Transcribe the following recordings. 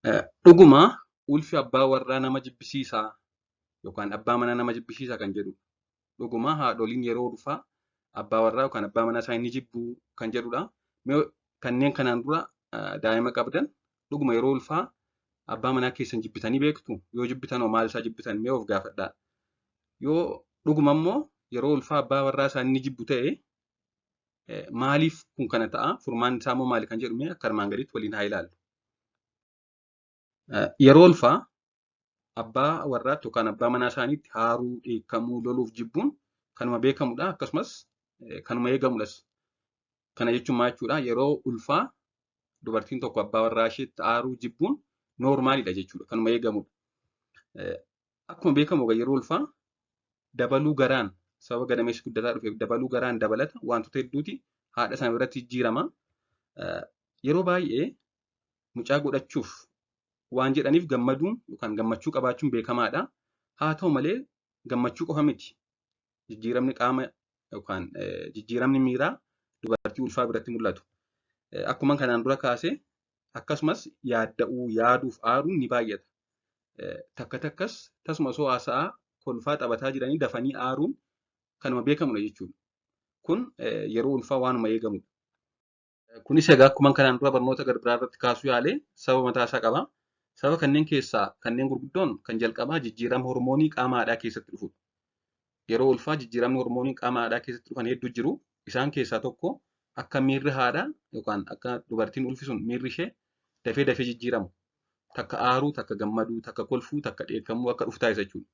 Dhuguma ulfi abbaa warraa nama jibbisiisaa yookaan abbaa manaa nama jibbisiisaa kan jedhudha. Dhuguma haadholiin yeroo ulfaa abbaa warraa yookaan abbaa manaa isaanii ni jibbuu kan jedhudha. Mee kanneen kanaan dura daa'ima qabdan dhuguma yeroo ulfaa abbaa manaa keessan jibbitanii beektu? Yoo jibbitan hoo maal isaa jibbitan? Mee of gaafadhaa. Yoo dhuguma immoo yeroo ulfaa abbaa warraa isaanii ni jibbu ta'e maaliif kun kana ta'a? Furmaanni isaa immoo maali kan jedhu mee akka armaan gadiitti waliin haa ilaallu. Yeroo ulfaa abbaa warraatti yookaan abbaa manaa isaaniitti haaruu, dheekkamuu, loluuf jibbuun kanuma beekamudha. Akkasumas kanuma eegamudhas. Kana jechuun maal jechuudha? Yeroo ulfaa dubartiin tokko abbaa warraa isheetti aaruu jibbuun noormaalidha jechuudha. Kanuma eegamudha. Akkuma beekamu egaa yeroo ulfaa dabaluu garaan sababa gadameessi guddataa dhufeef dabaluu garaan dabalata wantoota hedduuti haadha sana biratti jijjiirama. Yeroo baay'ee mucaa godhachuuf waan jedhaniif gammaduun yookaan gammachuu qabaachuun beekamaadha. Haa ta'u malee gammachuu qofa miti. Jijjiiramni qaama yookaan jijjiiramni miiraa dubartii ulfaa biratti mul'atu. Akkuma kanaan dura kaase akkasumas yaadda'uu, yaaduuf aaruun ni baay'ata. Takka takkas tasuma osoo haasa'aa kolfaa taphataa jiranii dafanii aaruun kanuma beekamudha jechuudha. Kun yeroo ulfaa waanuma eegamudha. Kunis egaa akkuma kanaan dura barnoota gara biraa irratti kaasuu yaale sababa mataa isaa qaba. Sababa kanneen keessaa kanneen gurguddoon kan jalqabaa jijjiirama hormoonii qaama haadhaa keessatti dhufudha. Yeroo ulfaa jijjiiramni hormoonii qaama haadhaa keessatti dhufan hedduu jiru. Isaan keessaa tokko akka miirri haadhaa yookaan akka dubartiin ulfi sun miirri ishee dafee dafee jijjiiramu. Takka aaruu, takka gammaduu, takka kolfuu, takka dheekkamuu akka dhufu taasisa jechuudha.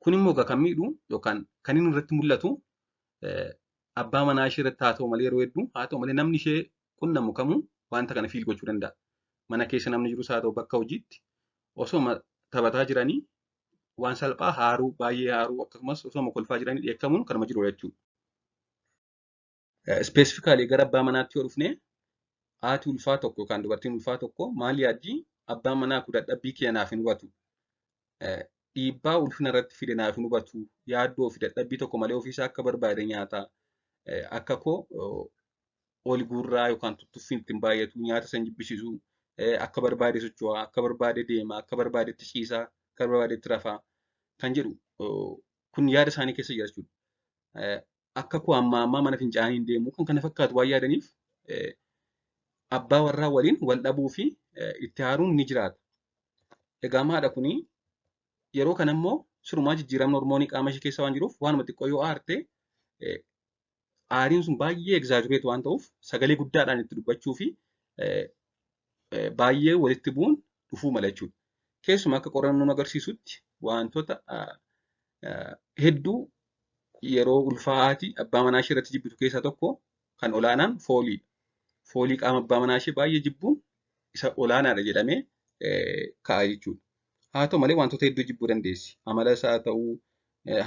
Kun immoo egaa kan miidhu yookaan kan inni irratti mul'atu abbaa manaa ishee irratti haa ta'u malee yeroo hedduu haa ta'u malee namni ishee qunnamu kamuu wanta kana fiil gochuu danda'a. Mana keessa namni jirus haa ta'u bakka hojiitti osoo taphataa jiranii waan salphaa haaruu baay'ee haaruu akkasumas osoo kolfaa jiranii dheekkamuun kanuma jiru jechuudha. Ispeesifikaalii gara abbaa manaatti yoo dhufne haati ulfaa tokko yookaan dubartiin ulfaa tokko maal yaaddi? Abbaan manaa kun dadhabbii kiyya naaf hin hubatu. Dhiibbaa ulfina irratti fide naaf hin hubatu. Yaaddoo fi dadhabbii tokko malee ofiisaa akka barbaade nyaata. Akka koo oli guurraa yookaan tuttuffiin ittiin baay'atu nyaata san jibbisiisu akka barbaade socho'a, akka barbaade deema, akka barbaadetti ciisa, akka barbaadetti rafa kan jedhu kun yaada isaanii keessa jira jechuudha. Akka koo ammaa ammaa mana fincaanii hin deemu kan kana fakkaatu waan yaadaniif abbaa warraa waliin wal dhabuu fi itti aaruun ni jiraata. Egaa maadha kuni yeroo kana immoo sirumaa jijjiiramni hormoonii qaama ishee keessa waan jiruuf waanuma xiqqoo yoo aarte aariin sun baay'ee egzaajureet waan ta'uuf sagalee guddaadhaan itti dubbachuu fi baay'ee walitti bu'uun dhufuu mala jechuudha. Keessumaa akka qorannoon agarsiisutti wantoota hedduu yeroo ulfaa haati abbaa manaa ishee irratti jibbitu keessaa tokko kan olaanaan fooliidha. Foolii qaama abbaa manaa ishee baay'ee jibbuun isa olaanaadha jedhamee ka'a jechuudha. Haa ta'u malee wantoota hedduu jibbuu dandeessi. Amala isaa haa ta'uu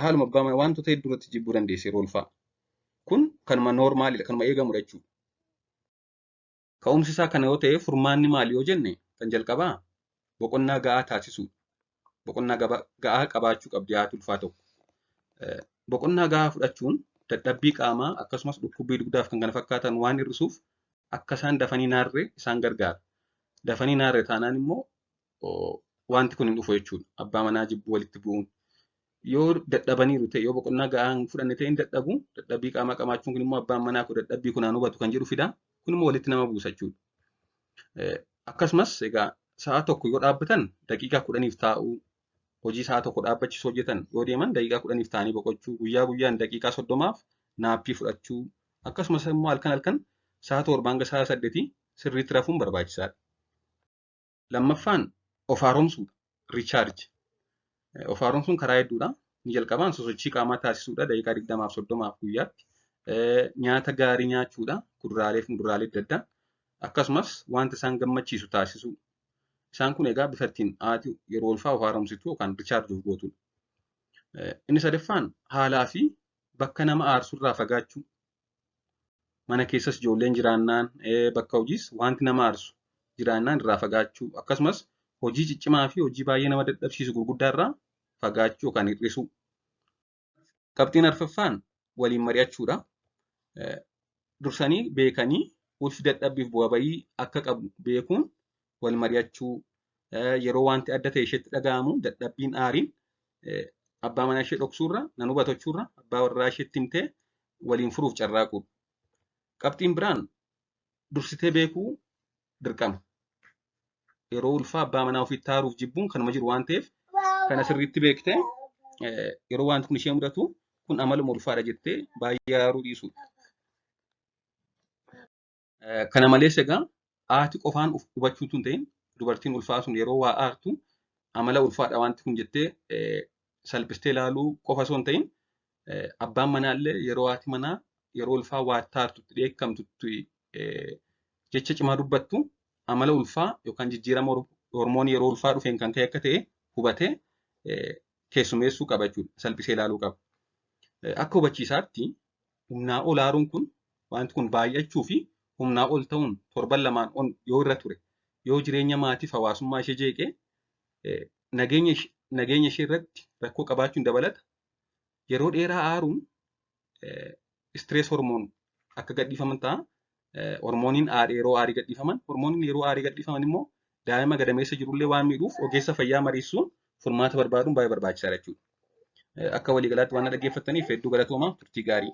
haaluma abbaa manaa wantoota hedduu irratti jibbuu dandeessi yeroo ulfaa. Kun kanuma noormaalidha, kanuma eegamudha jechuudha. Ka'umsi isaa kana yoo ta'e furmaanni maali yoo jenne kan jalqabaa boqonnaa ga'aa taasisuudha. Boqonnaa ga'aa qabaachuu qabdi haati ulfaa tokko. Boqonnaa ga'aa fudhachuun dadhabbii qaamaa akkasumas dhukkubbii dugdaaf kan kana fakkaatan waan hir'isuuf akka isaan dafanii naarre isaan gargaara. Dafanii naarre taanaan immoo wanti kun hin dhufu jechuudha. Abbaa manaa jibbuu walitti bu'uun. Yoo dadhabaniiru ta'e yoo boqonnaa ga'aa hin fudhanne ta'e hin dadhabu. Dadhabbii qaamaa qabaachuun kun immoo abbaan manaa kun dadhabbii kunaan hubatu kan jedhu fida. Kun immoo walitti nama buusa jechuudha. Akkasumas egaa sa'a tokko yoo dhaabbatan daqiiqaa 10f taa'uu, hojii sa'a tokko dhaabbachiisu hojjetan yoo deeman daqiiqaa 10f taa'anii boqochuu, guyyaa guyyaan daqiiqaa 30f naappii fudhachuu, akkasumas immoo halkan halkan sa'a 7 hanga sa'a 8 sirriitti rafuun barbaachisaadha. Lammaffaan of haaromsuudha. Recharge. Of haaromsuun karaa hedduudha. Inni jalqabaan sosochii qaamaa taasisuudha daqiiqaa 20f 30f guyyaatti. Nyaata gaarii nyaachuudha. Kuduraalee fi muduraalee adda addaa. Akkasumas wanta isaan gammachiisu taasisuu. Isaan kun egaa bifa ittiin haati yeroo ulfaa of haaromsitu yookaan recharge of gootudha. Inni sadaffaan haalaa fi bakka nama aarsurraa fagaachuu. Mana keessas ijoolleen jiraannaan bakka hojiis wanti nama aarsu jiraannaan irraa fagaachuu akkasumas hojii ciccimaa fi hojii baay'ee nama dadhabsiisu gurguddaa irraa fagaachuu yookaan hir'isuu. Qabxiin arfaffaan waliin mari'achuudha. Dursanii beekanii ulfi dadhabbiif bu'aa ba'ii akka qabu beekuun wal mari'achuu Yeroo wanti adda ta'e isheetti dhaga'amu dadhabbiin aariin abbaa manaa ishee dhoksuurra nan hubatachuurra abbaa warraa isheetti himtee waliin furuuf carraaquudha. Qabxiin biraan dursitee beekuu dirqama. Yeroo ulfaa abbaa manaa ofiitti aaruuf jibbuun kanuma jiru waan ta'eef kana sirriitti beektee yeroo wanti kun ishee mudatu kun amaluma ulfaadha jettee baay'ee aaruu dhiisuudha. Kana malees egaa haati qofaan of hubachuutu hin ta'in dubartiin ulfaa sun yeroo waa aartu amala ulfaadha wanti kun jettee salphistee ilaaluu qofa osoo hin ta'in abbaan manaallee yeroo haati manaa yeroo ulfaa waa aartutti dheekkamtutti jecha cimaa dubbattu amala ulfaa yookaan jijjiirama hormoonii yeroo ulfaa dhufeen kan ka'e akka ta'e hubatee keessumeessuu qaba jechuudha. Salphisee ilaaluu qaba. Akka hubachiisaatti humnaa ol aaruun kun wanti kun baay'achuu fi humnaa ol ta'uun torban lamaan ol yoo irra ture yoo jireenya maatiif hawaasummaa ishee jeeqee nageenya ishee irratti rakkoo qabaachuun dabalata. Yeroo dheeraa aaruun stress hormone akka gadhiifaman ta'a. Hormooniin yeroo aarii gadhiifaman hormooniin yeroo aarii gadhiifaman immoo daa'ima gadameessa jirullee waan miidhuuf ogeessa fayyaa mariisuun furmaata barbaaduun baay'ee barbaachisaadha jechuudha. Akka waliigalaatti waan na dhaggeeffattaniif hedduu galatoomaa turtii gaarii.